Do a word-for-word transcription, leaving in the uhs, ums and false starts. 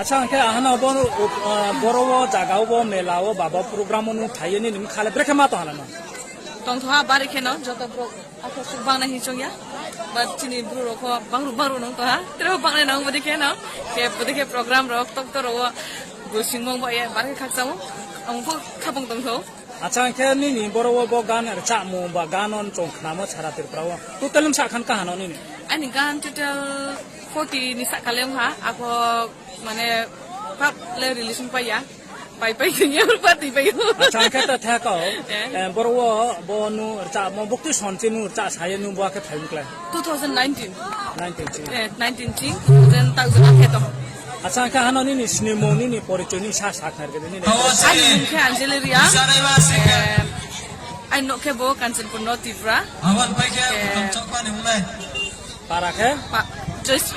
Acha, hing khe ahano bo, boro wo zaga wo, mela wo, babo program wo nung phai ye nini bkha le brekhe ma tong ha na no? Tongthoha bari khe no, joto brouh akhe suh bangnai hing choung ya. But chini Bru rao pho bangruh bangruh nung tong ha. Tre bangnai nang bodei khe no. Khe bodei khe program rao, ktor ktor rao wo bru singmung ba ye bari khe khakchang ou. Ang pho khabang tongtho. Acha, hing khe nini boro wo bo gan rchamo ba gan no chung khnamo sara Tripura wo. Total bsa khan kaha no nini? Aini gan total forty ni sahka le ong ha. Apho mane pap le release pai ya. Pai pai thing ya, pa tui pai ou. Acha, hing khe ta tha kau. Boro wo bo nung rchamo buktui son chi nung rcha sa ye nung bo khe phai mklai? Two thousand nineteen. Nineteen chi. Nineteen chi, then tak jora khe tong. Acha, hing khe hano nini snimung, nini porichoi ni sa sa khna ri di nini. Aini mung khe Anjali Reang. Aini nouh khe bo Kanchanpur North Tripura. Para khe? Joyce.